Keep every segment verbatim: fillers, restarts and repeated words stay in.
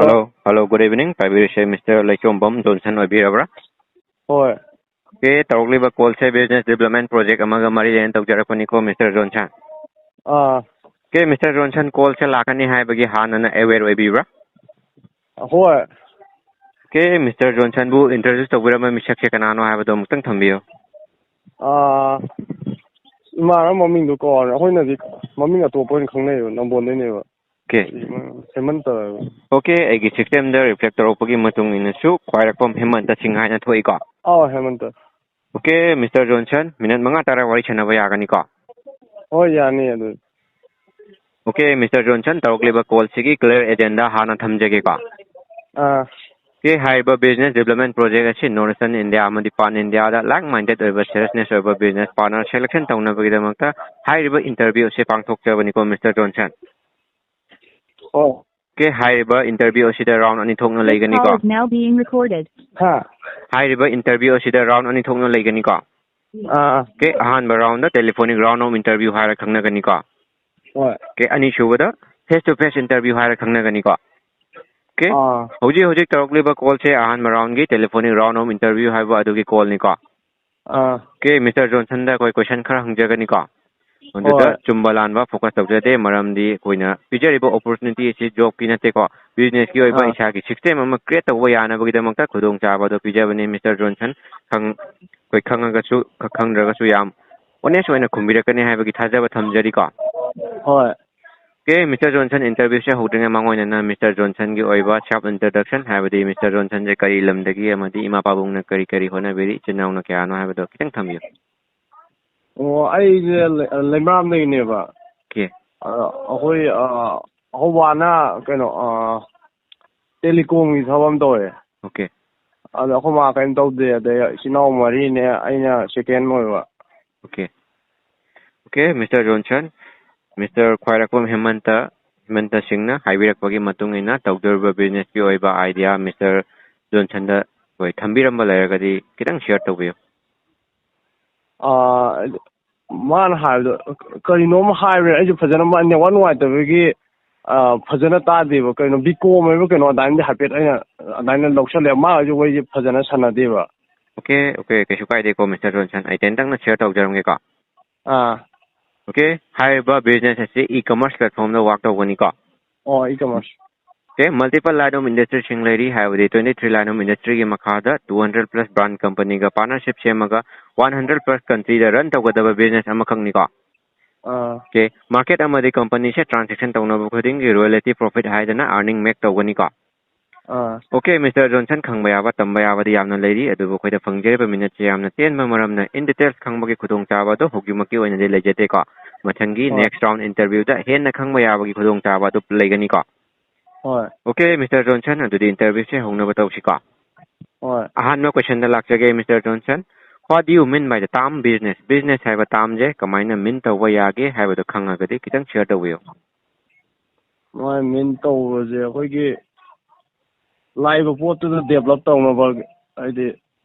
Hello, hello, good evening. ꯄꯥꯏꯕꯤꯔꯤꯁꯦ mister Leichombam Johnson ꯑꯣꯏꯕꯤꯔꯕ꯭ꯔꯥ? ꯍꯣꯏ꯫ ꯑꯣꯀꯦ, ꯇꯧꯔꯛꯂꯤꯕ ꯀꯣꯜꯁꯦ business development project ꯑꯃꯒ ꯃꯔꯤ ꯂꯩꯅꯅ ꯇꯧꯖꯔꯛꯄꯅꯤꯀꯣ, ꯃꯤꯁꯇꯔ ꯖꯣꯟꯁꯟ꯫ ꯑꯥ꯫ ꯑꯣꯀꯦ, ꯃꯤꯁꯇꯔ ꯖꯣꯟꯁꯟ, ꯀꯣꯜꯁꯦ ꯂꯥꯛꯀꯅꯤ ꯍꯥꯏꯕꯒꯤ ꯍꯥꯟꯅꯅ aware ꯑꯣꯏꯕꯤꯕ꯭ꯔꯥ? ꯍꯣꯏ꯫ ꯑꯣꯀꯦ, ꯃꯤꯁꯇꯔ ꯖꯣꯟꯁꯟꯕꯨ introduce ꯇꯧꯕꯤꯔꯝꯕ ꯃꯤꯁꯛꯁꯦ ꯀꯅꯥꯅꯣ ꯍꯥꯏꯕꯗꯣ ꯑꯃꯨꯛꯇꯪ ꯊꯝꯕꯤꯌꯨ꯫ ꯑꯥ, ꯏꯃꯥꯟꯅꯕ ꯃꯃꯤꯡꯗꯣ ꯀꯥꯎꯔꯦ꯫ ꯑꯩꯈꯣꯏꯅꯗꯤ ꯃꯃꯤꯡ ꯑꯇꯣꯞꯄ ꯑꯣꯏꯅ ꯈꯪꯅꯩꯌꯦꯕ, ꯅꯝꯕꯣꯟꯗꯩꯅꯦꯕ꯫ ꯑꯣꯀꯦ꯫ ꯍꯦꯃꯟꯇ ꯍꯥꯏꯕ꯫ ꯑꯣꯀꯦ, ꯑꯩꯒꯤ systemꯗ reflect ꯇꯧꯔꯛꯄꯒꯤ ꯃꯇꯨꯡ ꯏꯟꯅꯁꯨ ꯈ꯭ꯋꯥꯏꯔꯥꯛꯄꯝ ꯍꯦꯃꯟꯇ ꯁꯤꯡ ꯍꯥꯏꯅ ꯊꯣꯛꯏꯀꯣ? ꯑꯥꯎ, Hemant. Okay, mister Johnson, minute ꯃꯉꯥ ꯇꯔꯥ ꯋꯥꯔꯤ ꯁꯥꯟꯅꯕ ꯌꯥꯒꯅꯤꯀꯣ? ꯍꯣꯏ, ꯌꯥꯅꯤ ꯑꯗꯨ꯫ ꯑꯣꯀꯦ, ꯃꯤꯁꯇꯔ ꯖꯣꯟꯁꯟ, ꯇꯧꯔꯛꯂꯤꯕ ꯀꯣꯜꯁꯤꯒꯤ clear agenda ꯍꯥꯟꯅ ꯊꯝꯖꯒꯦꯀꯣ? ꯑꯥ꯫ ꯑꯣꯀꯦ, ꯍꯥꯏꯔꯤꯕ business development project ꯑꯁꯤ North Eastern India ꯑꯃꯗꯤ Pan Indiaꯗ like minded ꯑꯣꯏꯕ seriousness ꯑꯣꯏꯕ business partner selection ꯇꯧꯅꯕꯒꯤꯗꯃꯛꯇ ꯍꯥꯏꯔꯤꯕ interview ꯑꯁꯤ ꯄꯥꯡꯊꯣꯛꯆꯕꯅꯤꯀꯣ, ꯃꯤꯁꯇꯔ ꯖꯣꯟꯁꯟ꯫ ꯑꯣ꯫ ꯑꯣꯀꯦ, ꯍꯥꯏꯔꯤꯕ interview ꯑꯁꯤꯗ round ꯑꯅꯤ ꯊꯣꯛꯅ This ꯂꯩꯒꯅꯤꯀꯣ? Call is now being recorded. ꯍꯥ? ꯍꯥꯏꯔꯤꯕ interview ꯑꯁꯤꯗ round ꯑꯅꯤ ꯊꯣꯛꯅ ꯂꯩꯒꯅꯤꯀꯣ? ꯑꯥ, ꯑꯥ꯫ ꯑꯣꯀꯦ, ꯑꯍꯥꯟꯕ roundꯗ telephonic round of interview ꯍꯥꯏꯔ ꯈꯪꯅꯒꯅꯤꯀꯣ? ꯍꯣꯏ꯫ ꯑꯣꯀꯦ, ꯑꯅꯤꯁꯨꯕꯗ face to face interview ꯍꯥꯏꯔ ꯈꯪꯅꯒꯅꯤꯀꯣ? ꯑꯣꯀꯦ? ꯑꯥ꯫ ꯍꯧꯖꯤꯛ ꯍꯧꯖꯤꯛ ꯇꯧꯔꯛꯂꯤꯕ callꯁꯦ ꯑꯍꯥꯟꯕ roundꯒꯤ telephonic round of interview ꯍꯥꯏꯕ ꯑꯗꯨꯒꯤ callꯅꯤꯀꯣ? ꯑꯥ꯫ ꯑꯣꯀꯦ, ꯃꯤꯁꯇꯔ ꯖꯣꯟꯁꯟꯗ ꯑꯩꯈꯣꯏ question ꯈꯔ ꯍꯪꯖꯒꯅꯤꯀꯣ? ꯑꯗꯨꯗ ꯍꯣꯏ꯫ ꯆꯨꯝꯕ ꯂꯥꯟꯕ focus ꯇꯧꯖꯗꯦ, ꯃꯔꯝꯗꯤ ꯑꯩꯈꯣꯏꯅ ꯄꯤꯖꯔꯤꯕ opportunity ꯑꯁꯤ jobꯀꯤ ꯅꯠꯇꯦꯀꯣ, businessꯀꯤ ꯑꯣꯏꯕ ꯑꯥ꯫ ꯏꯁꯥꯒꯤ system ꯑꯃ create ꯇꯧꯕ ꯌꯥꯅꯕꯒꯤꯗꯃꯛꯇ ꯈꯨꯗꯣꯡꯆꯥꯕ ꯑꯗꯨ ꯄꯤꯖꯕꯅꯤ꯫ ꯃꯤꯁꯇꯔ ꯖꯣꯟꯁꯟ, ꯈꯪ-, ꯑꯩꯈꯣꯏ ꯈꯪꯉꯒꯁꯨ, ꯈ-, ꯈꯪꯗ꯭ꯔꯒꯁꯨ ꯌꯥꯝ honest ꯑꯣꯏꯅ ꯈꯨꯝꯕꯤꯔꯛꯀꯅꯤ ꯍꯥꯏꯕꯒꯤ ꯊꯥꯖꯕ ꯊꯝꯖꯔꯤꯀꯣ꯫ ꯍꯣꯏ꯫ ꯑꯣꯀꯦ, ꯃꯤꯁꯇꯔ ꯖꯣꯟꯁꯟ, interviewꯁꯦ ꯍꯧꯗ꯭ꯔꯤꯉꯩ ꯃꯥꯡꯑꯣꯏꯅꯅ ꯃꯤꯁꯇꯔ ꯖꯣꯟꯁꯟꯒꯤ ꯑꯣꯏꯕ self introduction, ꯍꯥꯏꯕꯗꯤ ꯃꯤꯁꯇꯔ ꯖꯣꯟꯁꯟꯁꯦ ꯀꯔꯤ ꯂꯝꯗꯒꯤ ꯑꯃꯗꯤ ꯏꯃꯥ ꯄꯥꯕꯨꯡꯅ ꯀꯔꯤ ꯀꯔꯤ ꯍꯣꯠꯅꯕꯤꯔꯤ, ꯏꯆꯤꯟ ꯏꯅꯥꯎꯅ ꯀꯌꯥꯅꯣ ꯍꯥꯏꯕꯗꯣ ꯈꯤꯇꯪ ꯊꯝꯕꯤꯌꯨ꯫ ꯑꯣ, ꯑꯩꯁꯦ ꯂꯩ-, ꯂꯩꯃꯔꯥꯝꯗꯒꯤꯅꯦꯕ꯫ ꯑꯣꯀꯦ꯫ ꯑꯗꯣ ꯑꯩꯈꯣꯏ, ꯑ, ꯑꯩꯈꯣꯏ ꯕꯥꯅ ꯀꯩꯅꯣ, ꯑ, telecomꯒꯤ ꯊꯕꯛ ꯑꯃ ꯇꯧꯋꯦ꯫ ꯑꯣꯀꯦ꯫ ꯑꯗꯣ ꯑꯩꯈꯣꯏ ꯃꯥ ꯀꯔꯤꯝ ꯇꯧꯗꯦ, ꯑꯗꯩ ꯏꯆꯤꯟ ꯏꯅꯥꯎ ꯃꯔꯤꯅꯦ, ꯑꯩꯅ second ꯑꯣꯏꯕ꯫ Okay. Okay, mister Johnson, mister ꯈ꯭ꯋꯥꯏꯔꯥꯛꯄꯝ ꯍꯦꯃꯟꯇ, ꯍꯦꯃꯟꯇ ꯁꯤꯡꯅ ꯍꯥꯏꯕꯤꯔꯛꯄꯒꯤ ꯃꯇꯨꯡ ꯏꯟꯅ ꯇꯧꯗꯣꯔꯤꯕ businessꯀꯤ ꯑꯣꯏꯕ idea ꯃꯤꯁꯇꯔ ꯖꯣꯟꯁꯟꯗ ꯑꯩꯈꯣꯏ ꯊꯝꯕꯤꯔꯝꯕ ꯂꯩꯔꯒꯗꯤ ꯈꯤꯇꯪ share ꯇꯧꯕꯤꯌꯨ꯫ ꯑꯥ, ꯃꯥꯅ ꯍꯥꯏꯕꯗꯣ ꯀꯔꯤꯅꯣꯝ ꯍꯥꯏꯕꯅꯦ, ꯑꯩꯁꯨ ꯐꯖꯅ ꯃꯥ network ꯅꯨꯡꯉꯥꯏꯇꯕꯒꯤ ꯑꯥ, ꯐꯖꯅ ꯇꯥꯗꯦꯕ꯫ ꯀꯩꯅꯣ, ꯕꯤꯀꯣꯝ ꯍꯥꯏꯕ ꯀꯩꯅꯣ, ꯑꯗꯨꯃꯥꯏꯅꯗꯤ ꯍꯥꯏꯐꯦꯠ ꯑꯩꯅ ꯑꯗꯨꯃꯥꯏꯅ ꯂꯧꯁꯜꯂꯦ꯫ ꯃꯥ ꯍꯧꯖꯤꯛ ꯋꯥꯔꯤꯁꯦ ꯐꯖꯅ ꯁꯥꯟꯅꯗꯦꯕ꯫ ꯑꯣꯀꯦ, ꯑꯣꯀꯦ, ꯀꯩꯁꯨ ꯀꯥꯏꯗꯦꯀꯣ, ꯃꯤꯁꯇꯔ ꯖꯣꯟꯁꯟ꯫ ꯑꯩ ꯇꯦꯟꯇꯪꯅ ꯁꯤꯌꯔ ꯇꯧꯖꯔꯝꯒꯦꯀꯣ꯫ ꯑꯥ꯫ ꯑꯣꯀꯦ, ꯍꯥꯏꯔꯤꯕ ꯕꯤꯖꯤꯅꯦꯁ ꯑꯁꯤ ꯏ ꯀꯃꯔꯁ ꯄ꯭ꯂꯦꯠꯐꯣꯝꯗ ꯋꯥꯛ ꯇꯧꯒꯅꯤꯀꯣ꯫ ꯑꯣ, e commerce. Okay, multiple line of ꯏꯟꯗꯁꯇ꯭ꯔꯤꯁꯤꯡ ꯂꯩꯔꯤ, ꯍꯥꯏꯕꯗꯤ ꯇ꯭ꯋꯦꯟꯇꯤ ꯊ꯭ꯔꯤ ꯂꯥꯏꯟ ꯑꯣꯐ ꯏꯟꯗꯁꯇ꯭ꯔꯤꯒꯤ ꯃꯈꯥꯗ ꯇꯨ ꯍꯟꯗ꯭ꯔꯦꯠ ꯄ꯭ꯂꯁ ꯕ꯭ꯔꯥꯟ ꯀꯝꯄꯅꯤꯒ ꯄꯥꯔꯠꯅꯔꯁꯤꯞ ꯁꯦꯝꯃꯒ ꯋꯥꯟ ꯍꯟꯗ꯭ꯔꯦꯠ ꯄ꯭ꯂꯁ ꯀꯟꯇ꯭ꯔꯤꯗ ꯔꯟ ꯇꯧꯒꯗꯕ ꯕꯤꯖꯤꯅꯦꯁ ꯑꯃꯈꯛꯅꯤꯀꯣ꯫ ꯑꯥ꯫ ꯑꯣꯀꯦ, ꯃꯥꯔꯀꯦꯠ ꯑꯃꯗꯤ ꯀꯝꯄꯅꯤꯁꯦ ꯇ꯭ꯔꯥꯟꯖꯦꯛꯁꯟ ꯇꯧꯅꯕ ꯈꯨꯗꯤꯡꯒꯤ ꯔꯣꯌꯦꯜꯇꯤ ꯄ꯭ꯔꯣꯐꯤꯠ ꯍꯥꯏꯗꯅ ꯑꯥꯔꯅꯤꯡ ꯃꯦꯛ ꯇꯧꯒꯅꯤꯀꯣ꯫ ꯑꯥ꯫ ꯑꯣꯀꯦ, ꯃꯤꯁꯇꯔ ꯖꯣꯟꯁꯟ, ꯈꯪꯕ ꯌꯥꯕ, ꯇꯝꯕ ꯌꯥꯕꯗꯤ ꯌꯥꯝꯅ ꯂꯩꯔꯤ, ꯑꯗꯨꯕꯨ ꯑꯩꯈꯣꯏꯗ ꯐꯪꯖꯔꯤꯕ ꯃꯤꯅꯠꯁꯦ ꯌꯥꯝꯅ ꯇꯦꯟꯕ ꯃꯔꯝꯅ in details ꯈꯪꯕꯒꯤ ꯈꯨꯗꯣꯡꯆꯥꯕ ꯑꯗꯨ ꯍꯧꯖꯤꯛꯃꯛꯀꯤ ꯑꯣꯏꯅꯗꯤ ꯂꯩꯖꯗꯦꯀꯣ꯫ ꯃꯊꯪꯒꯤ ꯍꯣꯏ꯫ ꯅꯦꯛꯁ ꯔꯥꯎꯟ ꯏꯟꯇꯔꯚ꯭ꯌꯨꯗ ꯍꯦꯟꯅ ꯈꯪꯕ ꯌꯥꯕꯒꯤ ꯈꯨꯗꯣꯡꯆꯥꯕ ꯑꯗꯨ ꯂꯩꯒꯅꯤꯀꯣ꯫ ꯍꯣꯏ꯫ ꯑꯣꯀꯦ, ꯃꯤꯁꯇꯔ ꯖꯣꯟꯁꯟ, ꯑꯗꯨꯗꯤ ꯏꯟꯇꯔꯚ꯭ꯌꯨꯁꯦ ꯍꯧꯅꯕ ꯇꯧꯁꯤꯀꯣ꯫ ꯍꯣꯏ꯫ ꯑꯍꯥꯟꯕ ꯀꯣꯏꯁꯟꯗ ꯂꯥꯛꯆꯒꯦ, mister Johnson. What do you mean by the term business? Business ꯍꯥꯏꯕ ꯇꯥꯔꯝꯁꯦ ꯀꯃꯥꯏꯅ ꯃꯤꯟ ꯇꯧꯕ ꯌꯥꯒꯦ ꯍꯥꯏꯕꯗꯣ ꯈꯪꯉꯒꯗꯤ ꯈꯤꯇꯪ ꯁꯤꯌꯔ ꯇꯧꯕꯤꯌꯨ꯫ ꯃꯣꯏ ꯃꯤꯟ ꯇꯧꯕꯁꯦ ꯑꯩꯈꯣꯏꯒꯤ ꯂꯥꯛꯏꯕ ꯄꯣꯠꯇꯨꯗ ꯗꯦꯕꯂꯞ ꯇꯧꯅꯕ, ꯍꯥꯏꯗꯤ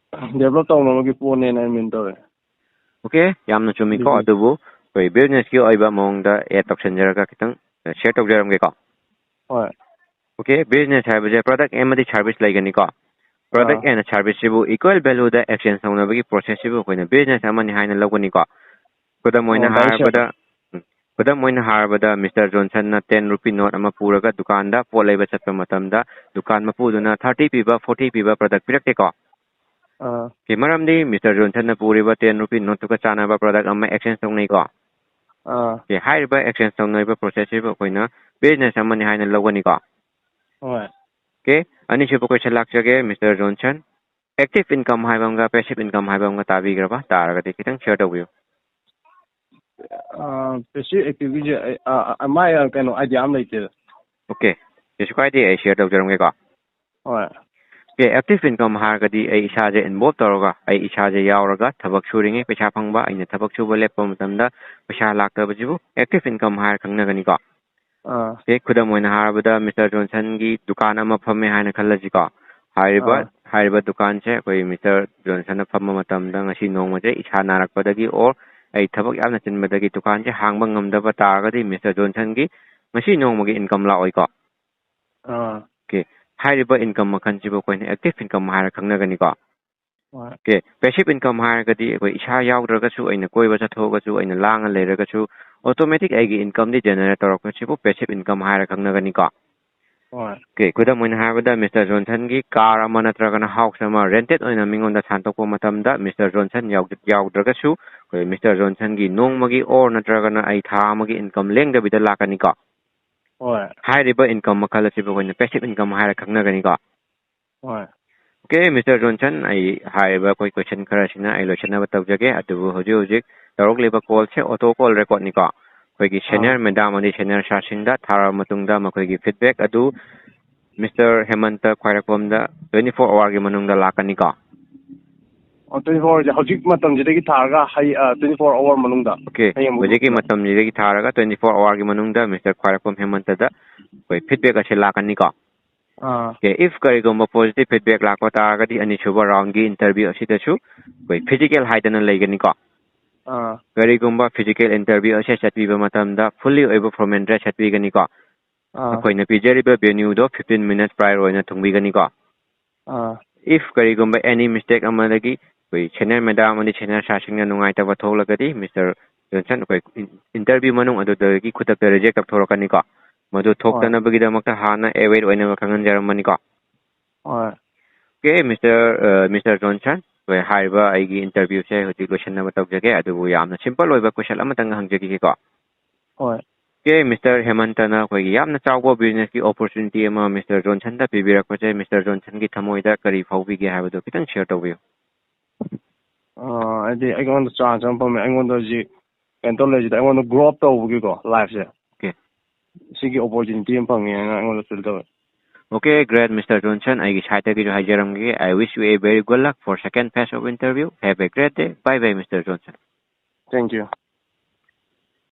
ꯗꯦꯕꯂꯞ ꯇꯧꯅꯕꯒꯤ ꯄꯣꯠꯅꯦꯅ ꯑꯩ ꯃꯤꯟ ꯇꯧꯋꯦ꯫ ꯑꯣꯀꯦ, ꯌꯥꯝꯅ ꯆꯨꯝꯃꯤꯀꯣ꯫ ꯕꯤꯖꯤꯅꯦꯁ꯫ ꯑꯗꯨꯕꯨ ꯑꯩꯈꯣꯏ ꯕꯤꯖꯤꯅꯦꯁꯀꯤ ꯑꯣꯏꯕ ꯃꯑꯣꯡꯗ ꯑꯦꯗ ꯇꯧꯁꯤꯟꯖꯔꯒ ꯈꯤꯇꯪ ꯁꯤꯌꯔ ꯇꯧꯖꯔꯝꯒꯦꯀꯣ꯫ ꯍꯣꯏ꯫ ꯑꯣꯀꯦ, ꯕꯤꯖꯤꯅꯦꯁ ꯍꯥꯏꯕꯁꯦ ꯄ꯭ꯔꯗꯛ ꯑꯃꯗꯤ ꯁꯥꯔꯚꯤꯁ ꯂꯩꯒꯅꯤꯀꯣ꯫ ꯄ꯭ꯔꯗꯛ ꯑꯥ꯫ ꯑꯦꯟ ꯁꯥꯔꯚꯤꯁꯁꯤꯕꯨ ꯏꯀ꯭ꯋꯦꯜ ꯚꯦꯂꯨꯗ ꯑꯦꯛꯁꯆꯦꯟꯖ ꯇꯧꯅꯕꯒꯤ ꯄ꯭ꯔꯣꯁꯦꯁꯁꯤꯕꯨ ꯑꯩꯈꯣꯏꯅ ꯕꯤꯖꯤꯅꯦꯁ ꯑꯃꯅꯤ ꯍꯥꯏꯅ ꯂꯧꯒꯅꯤꯀꯣ꯫ ꯈꯨꯗꯝ ꯑꯣꯏꯅ ꯑꯣ, direct ꯍꯥꯏꯔꯕꯗ, sale꯫ ꯎꯝ, ꯈꯨꯗꯝ ꯑꯣꯏꯅ ꯍꯥꯏꯔꯕꯗ, ꯃꯤꯁꯇꯔ ꯖꯣꯟꯁꯟꯅ ꯇꯦꯟ ꯔꯨꯄꯤ ꯅꯣꯠ ꯑꯃ ꯄꯨꯔꯒ ꯗꯨꯀꯥꯟꯗ ꯄꯣꯠ ꯂꯩꯕ ꯆꯠꯄ ꯃꯇꯝꯗ ꯗꯨꯀꯥꯟ ꯃꯄꯨꯗꯨꯅ ꯊꯥꯔꯇꯤ ꯄꯤꯕ, ꯐꯣꯔꯇꯤ ꯄꯤꯕ ꯄ꯭ꯔꯗꯛ ꯄꯤꯔꯛꯇꯦꯀꯣ꯫ ꯑꯥ꯫ ꯑꯣꯀꯦ, ꯃꯔꯝꯗꯤ ꯃꯤꯁꯇꯔ ꯖꯣꯟꯁꯟꯅ ꯄꯨꯔꯤꯕ ꯇꯦꯟ ꯔꯨꯄꯤ ꯅꯣꯠꯇꯨꯒ ꯆꯥꯟꯅꯕ ꯄ꯭ꯔꯗꯛ ꯑꯃ ꯑꯦꯛꯁꯆꯦꯟꯖ ꯇꯧꯅꯩꯀꯣ꯫ ꯑꯥ꯫ ꯑꯣꯀꯦ, ꯍꯥꯏꯔꯤꯕ ꯑꯦꯛꯁꯆꯦꯟꯖ ꯇꯧꯅꯔꯤꯕ ꯄ꯭ꯔꯣꯁꯦꯁꯁꯤꯕꯨ ꯑꯩꯈꯣꯏꯅ ꯕꯤꯖꯤꯅꯦꯁ ꯑꯃꯅꯤ ꯍꯥꯏꯅ ꯂꯧꯒꯅꯤꯀꯣ꯫ ꯍꯣꯏ꯫ ꯑꯣꯀꯦ, ꯑꯅꯤꯁꯨꯕ ꯀꯣꯏꯁꯟ ꯂꯥꯛꯆꯒꯦ, ꯃꯤꯁꯇꯔ ꯖꯣꯟꯁꯟ꯫ ꯑꯦꯛꯇꯤꯚ ꯏꯟꯀꯝ ꯍꯥꯏꯕ ꯑꯃꯒ ꯄꯦꯁꯤꯚ ꯏꯟꯀꯝ ꯍꯥꯏꯕ ꯑꯃꯒ ꯇꯥꯕꯤꯈ꯭ꯔꯕ? ꯇꯥꯔꯒꯗꯤ ꯈꯤꯇꯪ ꯁꯤꯌꯔ ꯇꯧꯕꯤꯌꯨ꯫ ꯑꯥ, ꯄꯦꯁꯤꯚ ꯑꯦꯛꯇꯤꯚꯀꯤꯁꯦ ꯑꯩ, ꯑꯥ, ꯑꯥ, ꯃꯥꯏ, ꯑꯥ, ꯀꯩꯅꯣ, ꯑꯥꯏꯗꯤꯌꯥ ꯑꯃ ꯂꯩꯇꯦꯗ꯫ ꯑꯣꯀꯦ, ꯀꯩꯁꯨ ꯀꯥꯏꯗꯦ, ꯑꯩ ꯁꯤꯌꯔ ꯇꯧꯖꯔꯝꯒꯦꯀꯣ꯫ ꯍꯣꯏ꯫ ꯑꯣꯀꯦ, ꯑꯦꯛꯇꯤꯚ ꯏꯟꯀꯝ ꯍꯥꯏꯔꯒꯗꯤ ꯑꯩ ꯏꯁꯥꯁꯦ ꯏꯟꯚꯣꯜꯚ ꯇꯧꯔꯒ, ꯑꯩ ꯏꯁꯥꯁꯦ ꯌꯥꯎꯔꯒ ꯊꯕꯛ ꯁꯨꯔꯤꯉꯩ ꯄꯩꯁꯥ ꯐꯪꯕ, ꯑꯩꯅ ꯊꯕꯛ ꯁꯨꯕ ꯂꯦꯞꯄ ꯃꯇꯝꯗ ꯄꯩꯁꯥ ꯂꯥꯛꯇꯕꯁꯤꯕꯨ ꯑꯦꯛꯇꯤꯚ ꯏꯟꯀꯝ ꯍꯥꯏꯔ ꯈꯪꯅꯒꯅꯤꯀꯣ꯫ ꯑꯥ꯫ ꯑꯣꯀꯦ, ꯈꯨꯗꯝ ꯑꯣꯏꯅ ꯍꯥꯏꯔꯕꯗ, ꯃꯤꯁꯇꯔ ꯖꯣꯟꯁꯟꯒꯤ ꯗꯨꯀꯥꯟ ꯑꯃ ꯐꯝꯃꯦ ꯍꯥꯏꯅ ꯈꯜꯂꯁꯤꯀꯣ꯫ ꯍꯥꯏꯔꯤꯕ, ꯑꯥ꯫ ꯍꯥꯏꯔꯤꯕ ꯗꯨꯀꯥꯟꯁꯦ ꯑꯩꯈꯣꯏ ꯃꯤꯁꯇꯔ ꯖꯣꯟꯁꯟꯅ ꯐꯝꯕ ꯃꯇꯝꯗ ꯉꯁꯤ ꯅꯣꯡꯃꯁꯦ ꯏꯁꯥ ꯅꯥꯔꯛꯄꯗꯒꯤ or ꯑꯩ ꯊꯕꯛ ꯌꯥꯝꯅ ꯆꯤꯟꯕꯗꯒꯤ ꯗꯨꯀꯥꯟꯁꯦ ꯍꯥꯡꯕ ꯉꯝꯗꯕ ꯇꯥꯔꯒꯗꯤ, ꯃꯤꯁꯇꯔ ꯖꯣꯟꯁꯟꯒꯤ ꯃꯁꯤ ꯅꯣꯡꯃꯒꯤ income ꯂꯥꯛꯑꯣꯏꯀꯣ꯫ ꯑꯥ Okay, ꯍꯥꯏꯔꯤꯕ income ꯃꯈꯜꯁꯤꯕꯨ ꯑꯩꯈꯣꯏꯅ active income ꯍꯥꯏꯔ ꯈꯪꯅꯒꯅꯤꯀꯣ꯫ ꯍꯣꯏ Okay, passive income ꯍꯥꯏꯔꯒꯗꯤ ꯑꯩꯈꯣꯏ ꯏꯁꯥ ꯌꯥꯎꯗ꯭ꯔꯒꯁꯨ, ꯑꯩꯅ ꯀꯣꯏꯕ ꯆꯠꯊꯣꯛꯑꯒꯁꯨ, ꯑꯩꯅ ꯂꯥꯡꯉ ꯂꯩꯔꯒꯁꯨ, automatic ꯑꯩꯒꯤ income ꯗꯤ generate ꯇꯧꯔꯛꯄꯁꯤꯕꯨ passive income ꯍꯥꯏꯔ ꯈꯪꯅꯒꯅꯤꯀꯣ꯫ ꯍꯣꯏ Okay, ꯈꯨꯗꯝ ꯑꯣꯏꯅ ꯍꯥꯏꯔꯕꯗ ꯃꯤꯁꯇꯔ ꯖꯣꯟꯁꯟꯒꯤ car ꯑꯃ ꯅꯠꯇ꯭ꯔꯒꯅ house ꯑꯃ rented ꯑꯣꯏꯅ ꯃꯤꯉꯣꯟꯗ ꯁꯥꯟꯗꯣꯛꯄ ꯃꯇꯝꯗ ꯃꯤꯁꯇꯔ ꯖꯣꯟꯁꯟ ꯌꯥꯎ- ꯌꯥꯎꯗ꯭ꯔꯒꯁꯨ ꯑꯩꯈꯣꯏ ꯃꯤꯁꯇꯔ ꯖꯣꯟꯁꯟꯒꯤ ꯅꯣꯡꯃꯒꯤ or ꯅꯠꯇ꯭ꯔꯒꯅ ꯑꯩ ꯊꯥ ꯑꯃꯒꯤ income ꯂꯦꯡꯗꯕꯤꯗ ꯂꯥꯛꯀꯅꯤꯀꯣ꯫ ꯍꯣꯏ ꯍꯥꯏꯔꯤꯕ income ꯃꯈꯜ ꯑꯁꯤꯕꯨ ꯑꯩꯈꯣꯏꯅ passive income ꯍꯥꯏꯔ ꯈꯪꯅꯒꯅꯤꯀꯣ꯫ ꯍꯣꯏ Okay, ꯃꯤꯁꯇꯔ ꯖꯣꯟꯁꯟ, ꯑꯩ ꯍꯥꯏꯔꯤꯕ ꯑꯩꯈꯣꯏ question ꯈꯔꯁꯤꯅ ꯑꯩ ꯂꯣꯏꯁꯤꯟꯅꯕ ꯇꯧꯖꯒꯦ꯫ ꯑꯗꯨꯕꯨ ꯍꯧꯖꯤꯛ ꯍꯧꯖꯤꯛ ꯇꯧꯔꯛꯂꯤꯕ call ꯁꯦ auto call record ꯅꯤꯀꯣ꯫ ꯑꯩꯈꯣꯏꯒꯤ senior madam ꯑꯃꯗꯤ senior sir ꯁꯤꯡꯗ ꯊꯥꯔꯕ ꯃꯇꯨꯡꯗ ꯃꯈꯣꯏꯒꯤ feedback ꯑꯗꯨ ꯃꯤꯁꯇꯔ ꯍꯦꯃꯟꯇ ꯈ꯭ꯋꯥꯏꯔꯥꯛꯄꯝꯗ twenty four hour ꯒꯤ ꯃꯅꯨꯡꯗ ꯂꯥꯛꯀꯅꯤꯀꯣ꯫ ꯑꯣ, twenty four hour ꯁꯦ ꯍꯧꯖꯤꯛ ꯃꯇꯝꯁꯤꯗꯒꯤ ꯊꯥꯔꯒ ꯍꯌꯦꯡ twenty four hour ꯃꯅꯨꯡꯗ Okay, ꯍꯌꯦꯡ ꯍꯧꯖꯤꯛꯀꯤ ꯃꯇꯝꯁꯤꯗꯒꯤ ꯊꯥꯔꯒ twenty four hour ꯒꯤ ꯃꯅꯨꯡꯗ ꯃꯤꯁꯇꯔ ꯈ꯭ꯋꯥꯏꯔꯥꯛꯄꯝ ꯍꯦꯃꯟꯇꯗ ꯑꯩꯈꯣꯏ feedback ꯑꯁꯤ ꯂꯥꯛꯀꯅꯤꯀꯣ꯫ ꯑꯥ Okay, if ꯀꯔꯤꯒꯨꯝꯕ positive feedback ꯂꯥꯛꯄ ꯇꯥꯔꯒꯗꯤ ꯑꯅꯤꯁꯨꯕ round ꯒꯤ interview ꯑꯁꯤꯗꯁꯨ ꯑꯩꯈꯣꯏ physical ꯍꯥꯏꯗꯅ ꯂꯩꯒꯅꯤꯀꯣ꯫ ꯑꯥ ꯀꯔꯤꯒꯨꯝꯕ physical interview ꯑꯁꯤ ꯆꯠꯄꯤꯕ ꯃꯇꯝꯗ fully ꯑꯣꯏꯕ formal dress ꯆꯠꯄꯤꯒꯅꯤꯀꯣ꯫ ꯑꯥ ꯑꯩꯈꯣꯏꯅ ꯄꯤꯖꯔꯤꯕ venue ꯗꯣ fifteen minutes prior ꯑꯣꯏꯅ ꯊꯨꯡꯕꯤꯒꯅꯤꯀꯣ꯫ ꯑꯥ If ꯀꯔꯤꯒꯨꯝꯕ any mistake ꯑꯃꯗꯒꯤ ꯑꯩꯈꯣꯏ senior madam ꯑꯃꯗꯤ senior sir ꯁꯤꯡꯅ ꯅꯨꯡꯉꯥꯏꯇꯕ ꯊꯣꯛꯂꯒꯗꯤ ꯃꯤꯁꯇꯔ ꯖꯣꯟꯁꯟ ꯑꯩꯈꯣꯏ in- interview ꯃꯅꯨꯡ ꯑꯗꯨꯗꯒꯤ ꯈꯨꯗꯛꯇ reject ꯇꯧꯊꯣꯔꯛꯀꯅꯤꯀꯣ꯫ ꯃꯗꯨ ꯊꯣꯛꯇꯅꯕꯒꯤꯗꯃꯛꯇ ꯍꯥꯟꯅ aware ꯑꯣꯏꯅꯕ ꯈꯪꯍꯟꯖꯔꯝꯕꯅꯤꯀꯣ꯫ ꯍꯣꯏ Okay, ꯃꯤꯁꯇꯔ ꯃꯤꯁꯇꯔ ꯖꯣꯟꯁꯟ, ꯑꯩꯈꯣꯏ ꯍꯥꯏꯔꯤꯕ ꯑꯩꯒꯤ interview ꯁꯦ ꯍꯧꯖꯤꯛ ꯂꯣꯏꯁꯤꯟꯅꯕ ꯇꯧꯖꯒꯦ꯫ ꯑꯗꯨꯕꯨ ꯌꯥꯝꯅ simple ꯑꯣꯏꯕ question ꯑꯃꯇꯪ ꯍꯪꯖꯈꯤꯒꯦꯀꯣ꯫ ꯍꯣꯏ Okay, ꯃꯤꯁꯇꯔ ꯍꯦꯃꯟꯇꯅ ꯑꯩꯈꯣꯏꯒꯤ ꯌꯥꯝꯅ ꯆꯥꯎꯕ business ꯀꯤ opportunity ꯑꯃ ꯃꯤꯁꯇꯔ ꯖꯣꯟꯁꯟꯗ ꯄꯤꯕꯤꯔꯛꯄꯁꯦ ꯃꯤꯁꯇꯔ ꯖꯣꯟꯁꯟꯒꯤ ꯊꯃꯣꯏꯗ ꯀꯔꯤ ꯐꯥꯎꯕꯤꯒꯦ ꯍꯥꯏꯕꯗꯨ ꯈꯤꯇꯪ share ꯇꯧꯕꯤꯌꯨ꯫ ꯑꯥ, ꯍꯥꯏꯗꯤ ꯑꯩꯉꯣꯟꯗ chance ꯑꯃ ꯐꯪꯉꯦ, ꯑꯩꯉꯣꯟꯗ ꯍꯧꯖꯤꯛ ꯀꯩꯅꯣ ꯇꯧ ꯂꯩꯔꯤꯁꯤꯗ ꯑꯩꯉꯣꯟꯗ grow up ꯇꯧꯕꯒꯤꯀꯣ, life ꯁꯦ Okay. ꯁꯤꯒꯤ opportunity ꯑꯃ ꯐꯪꯉꯦ ꯍꯥꯏꯅ ꯑꯩꯉꯣꯟꯗ feel ꯇꯧꯋꯦ꯫ Okay, great, ꯃꯤꯁꯇꯔ ꯖꯣꯟꯁꯟ, ꯑꯩꯒꯤ side ꯇꯒꯤꯁꯨ ꯍꯥꯏꯖꯔꯝꯒꯦ, I wish you a very good luck for second phase of interview. Have a great day. Bye bye, mister Johnson. Thank you.